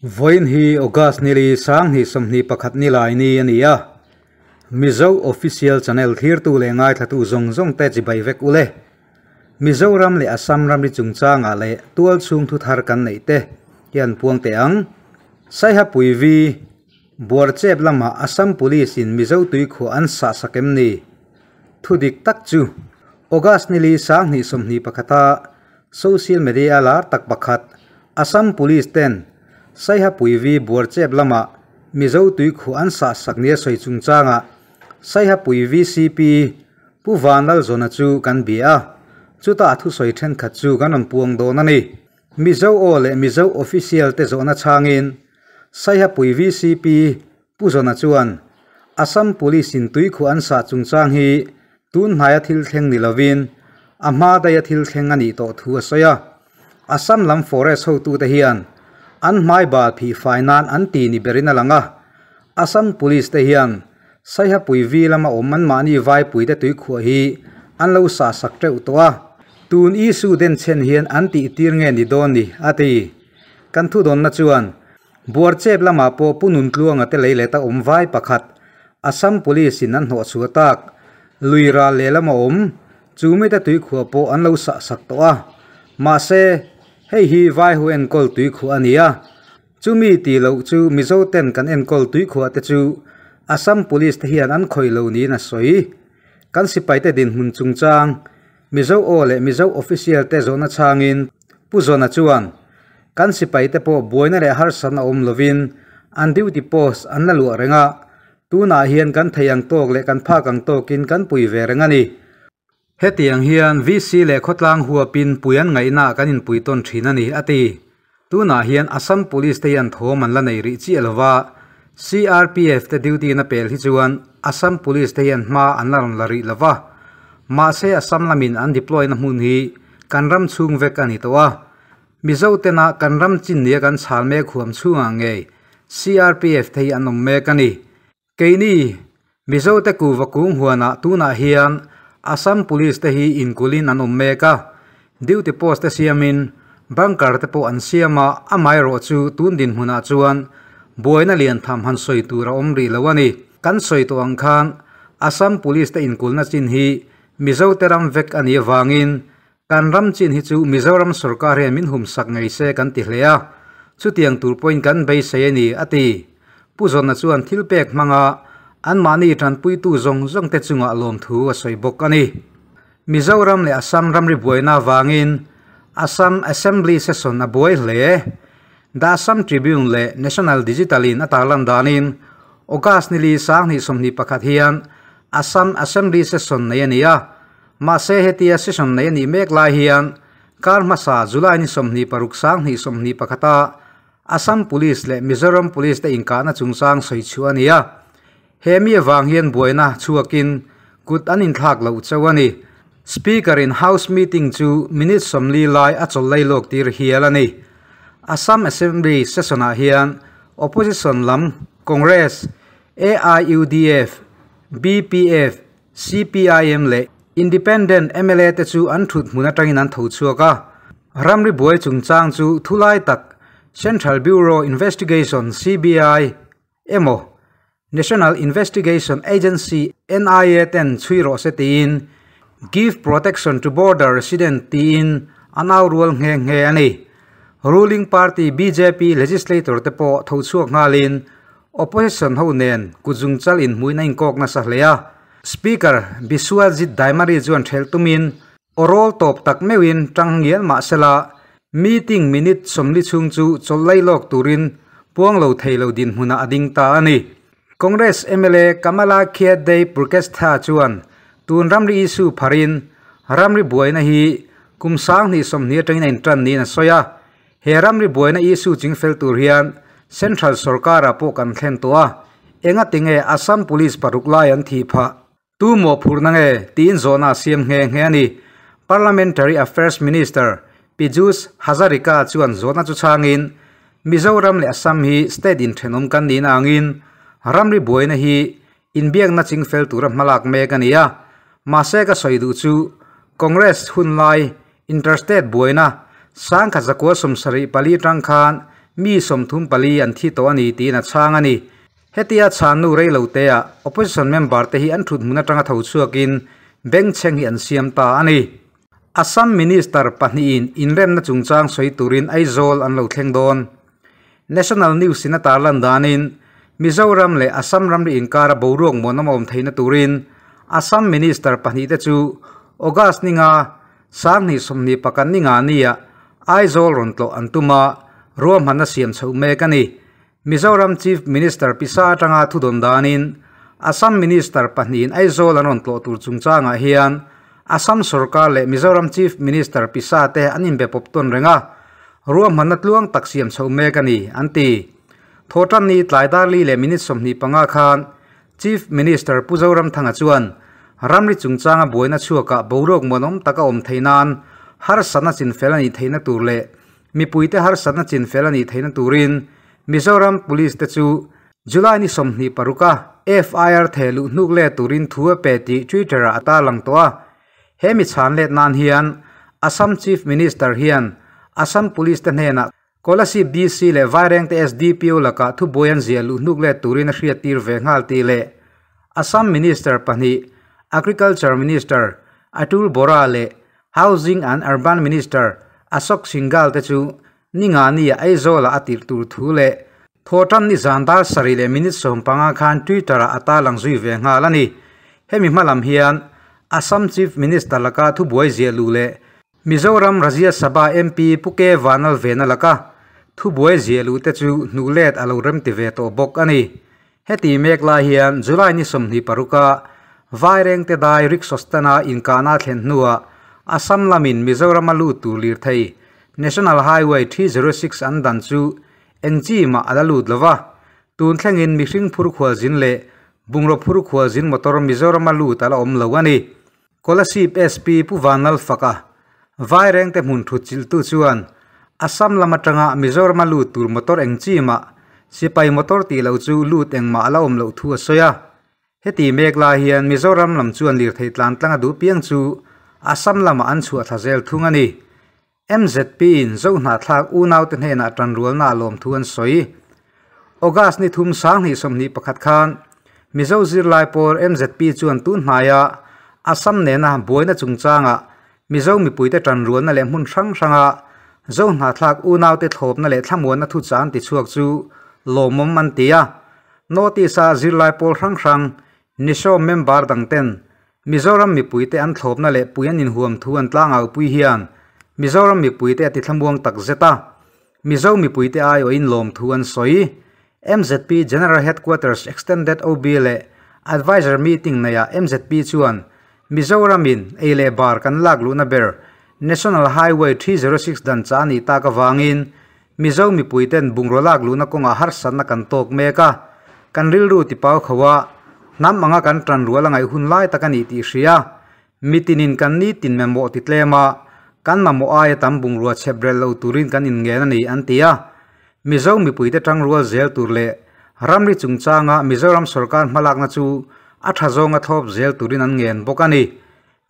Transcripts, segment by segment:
Vawiin hi August nili 2021 nilai ni a ni a, Mizo Official Channel thlirtu leh ngaithlatu zawng zawng te chibai vek ule. Mizoram leh Assam ramri chungchangah leh tual chhung thu thar kan neih te hian puang teh ang. Saiha Puivi, Buarchep lamah Assam Police in Mizo tuikhuah an sah sak em ni? Thu dik tak chu August nili 2021 a social media lar tak pakhat Assam Police ten Saiha Puivi Buarchep lamah Mizo tuikhuah an sah sak nia sawi chungchangah Saiha Puivi CP Pu Vanlalzawna chu kan bia a, chutah thusawi thenkhat chu kan rawn puang dawn a ni. Mizo aw leh Mizo official te zawhna chhangin Saiha Puivi CP Pu Zawna chuan Assam Police in tuikhuah an sah chungchang hi tun hnaia thil thleng ni lovin a hma daia thil thleng a nih tawh thu a sawi a. Assam lam forest hotute hian an hmai bal phih fai nan an ti ni berin a lang a. Assam Police te hian Saiha Puivi lama awm anmahni vaipuite tuikhuah hi an lo sah sak teuh tawh a. Tun issue denchhen hian an tih tir nge ni dawn ni a ti. Kan thudawnna chuan Buarchep lamah pawh Pu Nuntluanga te lei leta awm vai pakhat Assam Police in an hnawh chhuah tak lui ral lehlam a awm chu mite tuikhuah pawh an lo sah sak tawh a. Mahse, hei hi vai ho enkawl tuikhuah a ni a. Chumi tih loh chu Mizo ten kan enkawl tuikhuah te chu Assam Police te hian an khawih lo niin a sawi. Kan sipaite dinhmun chungchang Mizo aw leh Mizo official te zawhna chhangin Pu Zawna chuan, Kan sipaite pawh buaina leh harsatna awm lovin an duty post an la luah reng a, tunah hian kan thei ang tawk leh kan phak ang tawkin kan pui ve reng a ni. Hetiang hian VC leh khawtlang huapin pui an ngaihnaah kan inpui tawn thin a ni, a ti. Tunah hian Assam Police te hian thawm an la nei rih chiah lova, CRPF te duty na pel hi chuan Assam Police te hian hma an la rawn la rih lova. Mahse Assam lamin an deploy na hmun hi kan ram chhung vek a ni tawh a. Mizo tena kan ram chin nia kan chhal mek huam chhungah ngei CRPF te hi an awm mek a ni. Keini, Mizo te kuhva kung huanah tunah hian Assam Police te hi inkulhin an awm mek a, duty post te siamin bunker te pawh an siam a, amaherawh chu tun dinhmunah chuan buaina lian tham han sawi tur a awm rih lo a ni. Kan sawi tawh ang khan Assam Police te inkulhna chin hi Mizo te ram vek a nih avangin Kan ram chin hi chu Mizoram sorkar hian min humsak ngei se kan ti hle a, chutiang tur pawhin kan beisei a ni, a ti. Pu Zawna chuan thil pek hmanga anmahni tanpuitu zawng zawng te chungah lawmthu a sawi bawk a ni. Mizoram leh Assam ramri buaina avangin Assam Assembly Session a buai hle. The Assam Tribune leh National Digital in a tarlan danin August nili 2021 hian Assam Assembly Session nei a ni a, Mahse hetia session nei a nih mek lai hian kar hmasa July ni 26 2021 a Assam Police leh Mizoram Police te inkahna chungchang sawi chhuah a ni a. He mi avang hian buaina chhuakin kut an inthlak loh chauh a ni. Speaker in House meeting chu minute 40 lai a chawlh lei lawk tir hial a ni. Assam Assembly session ah hian Opposition lam Congress, AIUDF, BPF, CPIM leh Independent mla te chu an thut hmun atangin an tho chhuak a, ramri buai chungchang chu thulai tak Central Bureau Investigation, CBI, emaw National Investigation Agency, NIA, ten chhui rawh se tiin Give Protection to Border Resident tiin an au rual nghe nghe a ni. Ruling party bjp legislator te pawh tho chhuak nghalin Opposition ho nen kutzungchal inhmuin a inkawk nasa hle a, Speaker Biswajit Daimary chuan ṭhelh tumin aw rawl tawp tak meuhin ṭang ngial mah sela, meeting minute 40 chhung chu chawlh lai lawk turin puang lo thei lo dinhmunah a ding ta a ni. Congress mla Kamala Khyadei Purkestha chuan tun ramri issue pharin ramri buaina hi kum 2020 atangin a inṭan niin a sawi a, He ramri buaina issue chingfel tur hian Central sorkar-ah pawh kan thlen tawh a, enga tinge Assam Police paruk lai an thih phah? Tu mawhphurhna nge? tiin zawhna a siam nghe nghe a ni. Parliamentary Affairs Minister Pijush Hazarika chuan zawhna chu chhangin, Mizoram leh Assam hi state inthenawm kan nihna angin ramri buaina hi inbiakna chingfel tura hmalak mek a ni a, mahse ka sawi duh chu Congress hunlai Interstate buaina 1974 tang khan mi 34 an thi tawh a ni tiin a chhang a ni. Hetia chhan nu rei lo te ah opposition member te hi an thut hmun atanga tho chhuakin bengchheng hi an siam ta a ni. Assam Minister pahnihin inremna chungchang sawi turin Aizawl an lo thleng dawn. National News in a tarlan danin Mizoram leh Assam ramri inkara boruak muanawm a awm theihna turin Assam Minister pahnihte chu August ninga 2021 ninga nia Aizawl rawn tlawh an tum a, ruahmanna siam chhoh mek a ni. Mizoram Chief Minister pisa atanga thudawn danin Assam Minister pahnihin Aizawl an rawn tlawh tur chungchangah hian Assam sorkar leh Mizoram Chief Minister pisa te an inbe pawp tawn reng a, ruahmanna tluang tak siam chhoh mek a ni, an ti. Thawhtanni tlai dar li leh minute 25 khan Chief Minister Pu Zoramthanga chuan ramri chungchanga buaina chhuakah boruak muanawm tak a awm theih nan harsatna chinfel a nih theihna tur leh Mipuite harsatna chinfel a nih theihna turin Mizoram Police te chu July ni 26 a FIR theh luh hnuk let turin thu a pe tih Twitter ah a tarlang tawh a. He mi chhan let nan hian Assam Chief Minister hian Assam Police te hnenah Kolasib DC leh Vairengte SDPO lakah thubuai an ziah luh hnuk let turin a hriattir ve nghal tih leh Assam Minister pahnih Agriculture Minister Atul Bora leh Housing and Urban Minister Ashok Singhal te chu Ningani-ah Aizawl-ah a tirh tur thu leh Thawhtanni zan dar sarih leh minute 15 khan Twitter-ah a tarlang zui ve nghal a ni. Hemi hma lam hian Assam Chief Minister laka thubuai ziah luh leh Mizoram Rajya Sabha MP Pu K Vanlalvena laka thubuai ziah luh te chu hnuh let a lo remti ve tawh bawk a ni. Heti mek lai hian July ni 26 a Vairengte dai rickshaw stand-a inkahna a thlen hnuah Assam lamin Mizoram a lut tur lirthei National Highway 306 an dan chu eng chi mah a la lut lo va, tun thlengin mihring phur khualzin leh bungraw phur khualzin motor Mizoram a lut a la awm lo a ni. Kolasib SP Pu Vanlalfaka, Vairengte hmun thut chilhtu chuan Assam lam atanga Mizoram a lut tur motor eng chi mah sipai motor tih loh chu lut engmah a la awm loh thu a sawi a. Heti mek lai hian Mizoram lam chuan lirthei tlan tlang a duh piang chu Assam lamah an chhuah thla zel thung a ni. MZP in Zohnahthlak unaute hnenah tanrualna a lawm thu an sawi. August ni thum 2021 khan Mizo zirlai pawl MZP chuan tun hnaia Assam nena buaina chungchangah Mizo mipuite tanrualna leh hmun hrang hranga Zohnahthlak unaute thlawpna leh thlamuanna thuchah an tichhuak chu lawmawm an ti a. Notice-a zirlai pawl hrang hrang Nisho member dangten Mizoram mipuite an thlawpna leh pui an inhuam thu an tlangaupui hian Mizoram mipuite a tithlamuang tak zet a. Mizo mipuite aiawhin lawmthu an sawi. MZP General Headquarters Extended OB leh Adviser Meeting neiah MZP chuan Mizoramin ei leh bar kan lak luhna ber National Highway 306 dan chah a nih tak avangin Mizo mipuiten bungraw lak luhna kawngah harsatna kan tawk mek a, kan rilru tipau kho a, hnam anga kan tan rual a ngaih hun lai tak a nih tih hria. Mitinin kan nitin mamawh ti tlem a, kan mamawh aia tam bungrua chhep rel lo turin kan inngen a ni, an ti a. Mizo mipuite tangrual zel tur leh ramri chungchanga Mizoram sorkar hmalakna chu a tha zawnga thlawp zel turin an ngen bawk a ni.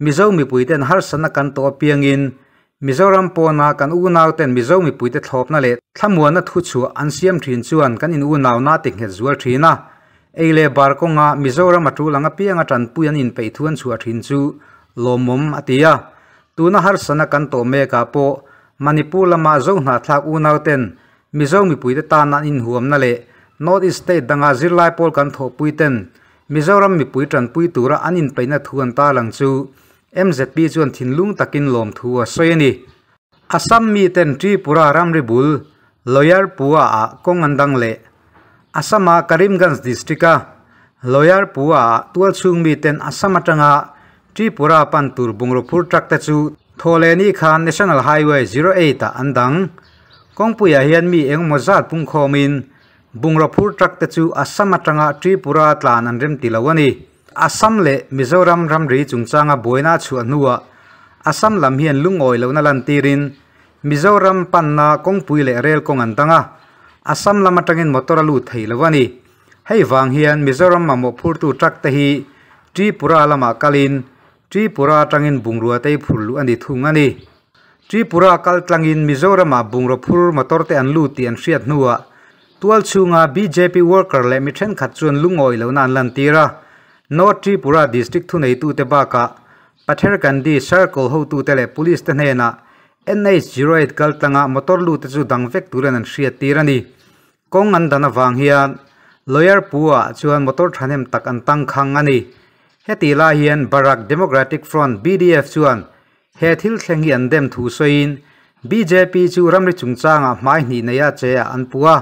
Mizo mipuiten harsatna kan tawh apiangin Mizoram pawna kan unauten Mizo mipuite thlawpna leh thlamuanna thuchhuah an siam thin chuan kan in unauna ti nghet zual thin a. Ei leh bar kawnga Mizoram a tul ang apianga tanpui an inpeih thu an chhuah thin chu lawmawm a ti a. Tuna harsatna kan tawh mekah pawh Manipur lama Zohnahthlak unauten Mizo mipuite tan an inhuamna leh North East State danga zirlai pawl kan thawhpuiten Mizoram mipui tanpui tura an inpeihna thu an tarlang chu MZP chuan thinlung takin lawmthu a sawi a ni. Assam miten Tripura ramri bul Loyarpua-ah kawng an dang leh. Assam-a Karimganj district-a Loyarpua-ah tualchhung miten Assam atanga Tripura pan tur bungraw phur truck te chu Thawhlehni khan National Highway 08-ah an dang. Kawngpuiah hian mi engemaw zat pungkhawmin bungraw phur truck te chu Assam atanga Tripura tlan an remti lo a ni. Assam leh Mizoram ramri chungchanga buaina a chhuah hnuah Assam lam hian lungawi lohna lantirin Mizoram panna kawngpui leh rel kawng an dang a, Assam lam atangin motor a lut thei lo a ni. Hei vang hian Mizoram mamawh phurtu truck te hi Tripura lamah kalin Tripura atangin bungrua te hi phur luh a ni thung a ni. Tripura kaltlangin Mizoramah bungraw phur motor te an lut tih an hriat hnuah tualchhunga bjp worker leh mi thenkhat chuan lungawi lohna an lantir a. North Tripura District thuneitute bakah Patherkandi Circle hotute leh Police te hnenah NH 08 kaltlanga motor lut te chu dang vek turin an hriattir a ni. Kawng an dan avang hian Lawyer Pu-ah chuan motor thahnem tak an tangkhang a ni. Hetih lai hian Barak Democratic Front, BDF, chuan he thil thleng hi an dem thu sawiin bjp chu ramri chungchangah hmai hnih neia che ah an pu a.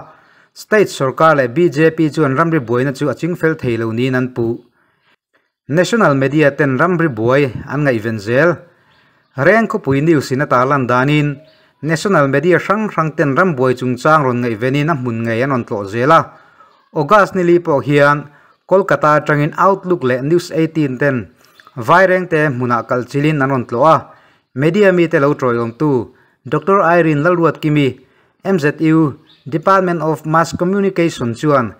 State sorkar leh bjp chuan ramri buaina chu a chingfel thei lo niin an puh. National media ten ramri buai an ngaihven zel. Reng khawpui news in a tarlan danin national media hrang hrang ten rambuai chungchang rawn ngaihvenin a hmun ngei an rawn tlawh zel a. August nili pawh hian Kolkata atangin Outlook leh News 18 ten Vairengte hmunah kalchilin an rawn tlawh a. Media mite lo tawiawmtu Doctor Irene Lalruatkimi, MZU, Department of Mass Communication chuan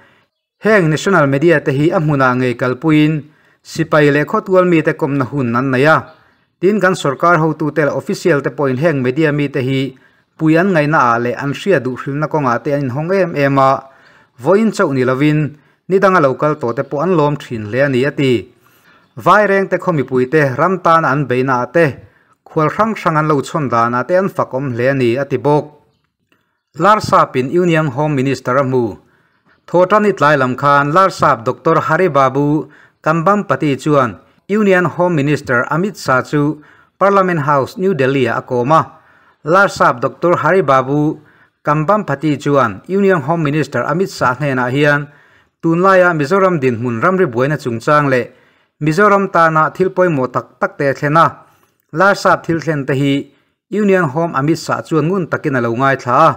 Heng national media te hi a hmunah ngei kalpuiin sipai leh khawtual mite kawmna hun an nei a. Tin, kan sorkar hotute leh official te pawhin heng media mite hi pui an ngaihna ah leh an hria duh hrilhna kawngah te an inhawng em em a, vawiin chauh ni lovin ni danga lo kal tawh te pawh an lawm thin hle a ni, a ti. Vairengte khaw mipuite ram tana an beihna ah te, khual hrang hrang an lo chhawn danah te an fakawm hle a ni, a ti bawk. Larsapin Union Home Minister a hmu. Thawhṭani tlai lam khan Larsap Doctor Hari Babu Kambhampati chuan Union Home Minister Amit Shah chu Parliament House, New Delhi-ah a kawm a. Larsap Doctor Hari Babu Kambhampati chuan Union Home Minister Amit Shah hnenah hian tunlaia Mizoram dinhmun ramri buaina chungchang leh Mizoram tana thil pawimawh tak tak te a thlen a. Larsap thil thlen te hi Union Home Amit Shah chuan ngun takin a lo ngaithla a,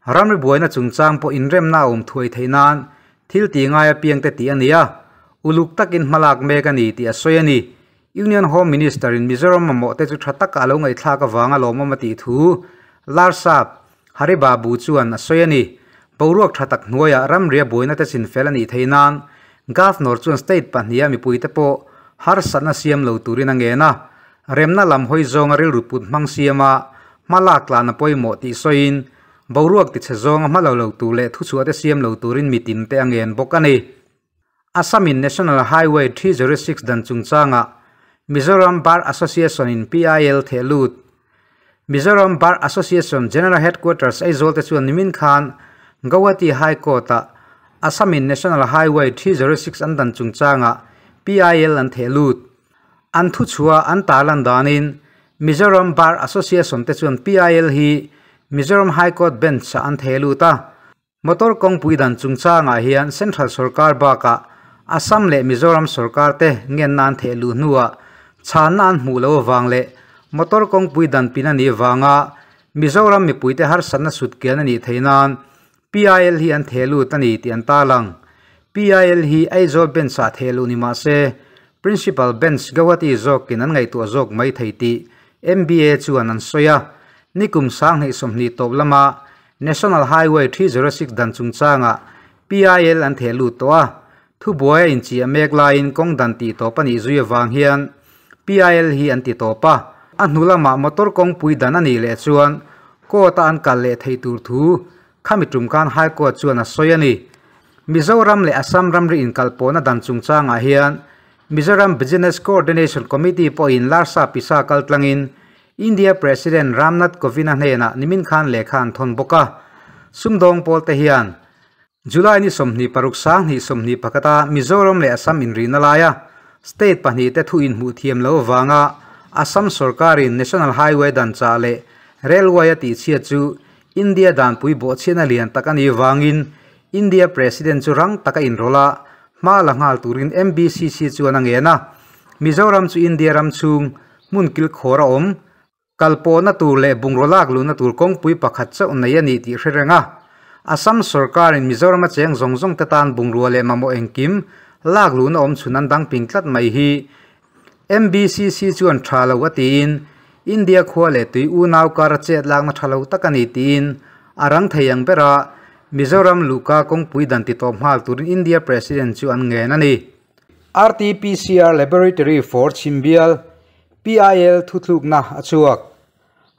ramri buaina chungchang pawh inremna a awm thuai theih nan thil tih ngai apiang te tih a ni a, uluk takin hmalak mek a ni tih a sawi a ni. Union Home Minister in Mizoram mamawh te chu tha taka a lo ngaihthlak avanga lawmawm a tih thu Larsap Hari Babu chuan a sawi a ni. Boruak tha tak hnuaiah ramria buaina te chinfel a nih theih nan Governor chuan state pahniha mipuite pawh harsatna siam lo turin a ngen a, Remna lam hawi zawnga rilru put hmang siama hma lak tlan a pawimawh tih sawiin, boruak tichhe zawnga hma lo lo tur leh thuchhuahte siam lo turin mitin te a ngen bawk a ni. Assam-in National Highway 306 dan chungchangah Mizoram Bar Association-in PIL theh lut. Mizoram Bar Association General Headquarters Aizawl te chuan nimin khan Guwahati High Court-ah Assam-in National Highway 306 an dan chungchangah PIL an theh lut. An thuchhuah an tarlan danin Mizoram Bar Association te chuan PIL hi Mizoram High Court Bench ah an theh lut a. Motor kawngpui dan chungchangah hian Central sorkar bakah Assam leh Mizoram sorkar te ngenna an theh luh hnuah chhanna an hmuh loh avang leh motor kawngpui dan pin a nih avanga Mizoram mipuite harsatna sutkian a nih theih nan PIL hi an theh lut a ni tih an tarlang. PIL hi Aizawl Bench ah theh luh ni mah se, Principal Bench Guwahati zawkin an ngaihtuah zawk mai thei tih MBA chuan an sawi a. Nikum 2020 tawp lama National Highway 306 dan chungchangah PIL an theh lut tawh a, thubuai a inchiah mek laiin kawng dan tih tawp a nih zui avang hian PIL hi an ti tawp a. A hnu lamah motor kawngpui dan a nih leh chuan court-a an kal leh theih tur thu khami tum khan High Court chuan a sawi a ni. Mizoram leh Assam ramri inkalpawhna dan chungchangah hian Mizoram Business Coordination Committee pawhin Larsa Pisa kaltlangin India President Ram Nath Kovind-a hnenah nimin khan lehkha an thawn bawk a. Sumdawng pawlte hian July ni 26 2021 a Mizoram leh Assam inrihna laia state pahnihte thu inhmuh thiam lo avanga Assam sorkarin National Highway dan chah leh Railway a tihchhiat chu India danpui bawhchhiatna lian tak a nih avangin India President chu rang taka inrawlh a, hma la nghal turin MBCC chuan a ngen a. Mizoram chu India ram chhung hmun kilkhawr a awm. Kalpawhna tur leh bungraw lak luhna tur kawngpui pakhat chauh nei a ni tih hre reng a. Assam sorkarin Mizorama cheng zawng zawng te tan bungrua leh mamawh engkim lak luhna awm chhun an dang ping tlat mai hi MBCC chuan tha lo a tiin India khua leh tui unau kar a chet lakna tha lo tak a ni tiin a rang thei ang bera Mizoram luhka kawngpui dan ti tawp nghal turin India President chu an ngen a ni. RT-PCR Laboratory for Chhimbial, PIL thuthlukna a chhuak.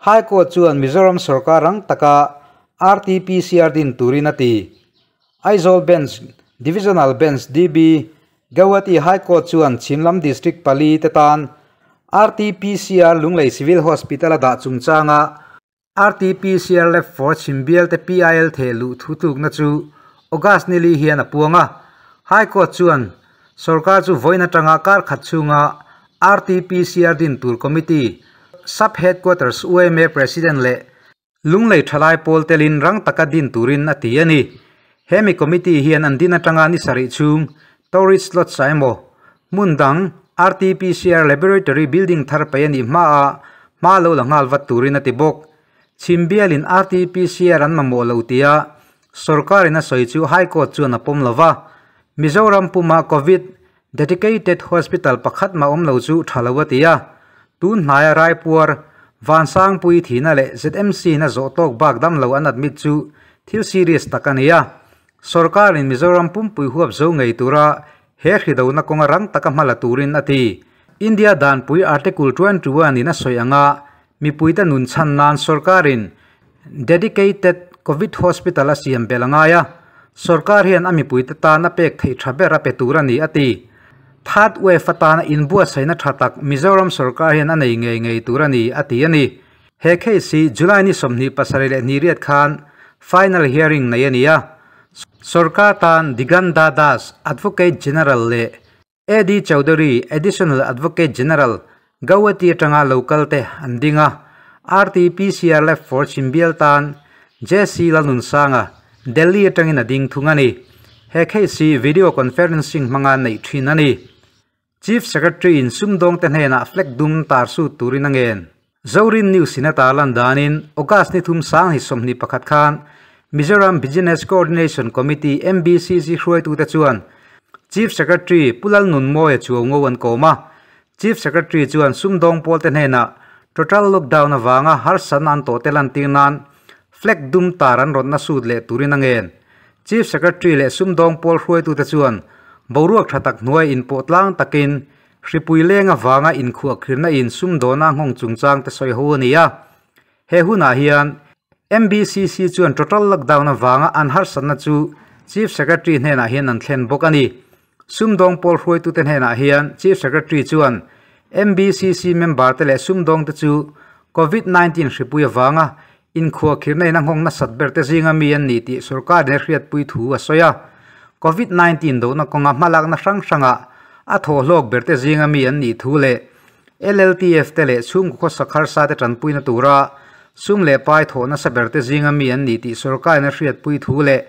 High Court chuan Mizoram sorkar rang taka RT-PCR din turin a ti. Aizawl Bench, Divisional Bench, DB, Gauhati High Court chuan Chhimlam District pali te tan RT-PCR Lunglei Civil Hospital a dah chungchanga RT-PCR Lab for Chhimbial te PIL theh luh thu tlukna chu August nili hian a puang a. High Court chuan sorkar chu vawiin atanga kar khat chhunga RT-PCR din tur Committee, Sub Headquarters UMA President leh Lunglei thalai pawl telin rang taka din turin a ti a ni. Hemi committee hian an din atanga ni sarih chhung tourist slot ah emaw hmun dang RT-PCR Laboratory building thar paih a nih hmaah hma lo la nghal vat turin a ti bawk. Chhimbialin RT-PCR an mamawh lo tia sorkarin a sawi chu High Court chuan a pawm lo va. Mizoram puma Covid Dedicated Hospital pakhat mah awm lo chu tha lo a ti a, tun hnaia Raipuar, Vansangpui thihna leh ZMC na zawh tawk bak dam lo an admit chu thil serious tak a ni a. Sorkarin Mizoram pumpui huap zo ngei tura he hridona kawnga rang taka hma la turin a ti. India danpui Article 21 in a sawi anga mipuite nun chhan nan sorkarin Dedicated Covid Hospital a siam belh a ngai a, sorkar hian a mipuite tan a pek theih tha ber a pe tur a ni, a ti. Third wave atana inbuatsaihna tha tak Mizoram sorkar hian a nei ngei ngei tur a ni, a ti a ni. He case hi July ni 28 khan final hearing nei a ni a, sorkar tan Diganta Das, Advocate General leh AD Chaudhary, Additional Advocate General, Gauhati atanga lo kal te an ding a, RT-PCR Lab for Chhimbial tan JC Lalnunsanga, Delhi atangin a ding thung a ni. He case hi video conferencing hmanga neih thin a ni. Chief Secretary in sumdawng te hnenah flag dum tar sut turin a ngen. Zorin News in a tarlan danin August ni thum sang hi 21 khan Mizoram Business Coordination Committee, MBCC, hruaitute chuan Chief Secretary Pu Lalnunmawia Chuaungo an kawm a. Chief Secretary chuan sumdawng pawlte hnenah total lockdown avanga harsatna an tawh te lantir nan flag dum tar an rawtna sut leh turin a ngen. Chief Secretary leh sumdawng pawl hruaitute chuan boruak tha tak hnuai inpawh tlang takin Hripui leng avanga inkhuahkhirna in sumdawna nghawng chungchang te sawi ho a ni a. He hunah hian MBCC chuan total lockdown avanga an harsatna chu Chief Secretary hnenah hian an thlen bawk a ni. Sumdawng pawl hruaitute hnenah hian Chief Secretary chuan MBCC member te leh sumdawng te chu Covid 19 hripui avanga inkhuahkhirna in a nghawng nasat ber te zinga mi an ni tih sorkarin a hriatpui thu a sawi a. Covid 19 dohna kawnga hmalakna hrang hrangah a thawhhlawk ber te zinga mi an nih thu leh LLTF te leh chhungkaw khawsak harsa te tanpuina tura sum leh pai thawh nasa ber te zinga mi an ni tih sorkarin a hriatpui thu leh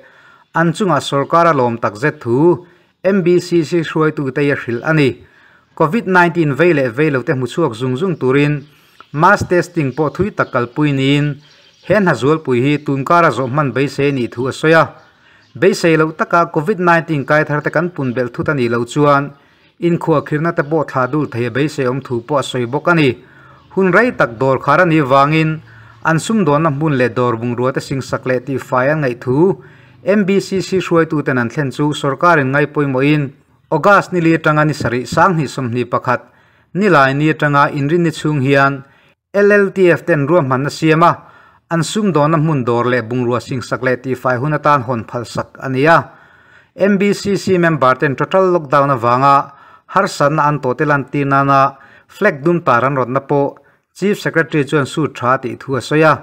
an chungah sorkar a lawm takzet thu MBCC hruaitute hi a hrilh a ni. Covid 19 vei leh vei lote hmu chhuak zung zung turin mass testing pawh thui tak kalpui niin he hna zualpui hi tunkara zawh hman beisei a nih thu a sawi a. Beisei loh taka Covid 19 kai tharte kan pun belh thut a nih loh chuan inkhuahkhirna te pawh thlah dul thei a beisei awm thu pawh a sawi bawk a ni. Hun rei tak dawr khar a nih vangin an sumdawnna hmun leh dawr bungrua te singsak leh tihfai an ngaih thu MBCC hruaituten an thlen chu sorkarin ngai pawimawhin August nili atanga ni sarih 2021 nilai ni atanga inrinni chhung hian LLTF ten ruahmanna siam a, an sumdawnna hmun dawr leh bungrua singsak leh tihfai hun atan hawn phalsak a ni a. MBCC member ten total lockdown avanga harsatna an tawh te lantir nana flag dum tar an rawtna pawh Chief Secretary chuan suit tha tih thu a sawi a.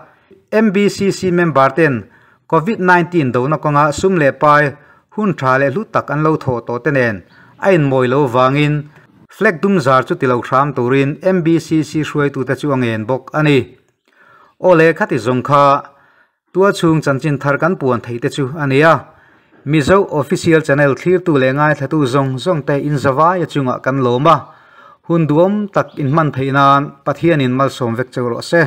MBCC member ten Covid 19 dona kawnga sum leh pai hun tha leh hlu tak an lo thawh tawh te nen a inmawi lo vangin flag dum zar chu ti lo hram turin MBCC hruaitute chu a ngen bawk a ni. Aw le khati zawng kha tua chhung chanchin thar kan puan theih te chu a ni a. Mizo Official Channel thlirtu leh ngaithlatu zawng zawng te inzavai a chungah kan lawm a, hun duam tak inhman theih nan Pathianin malsawm vek cheu rawh se.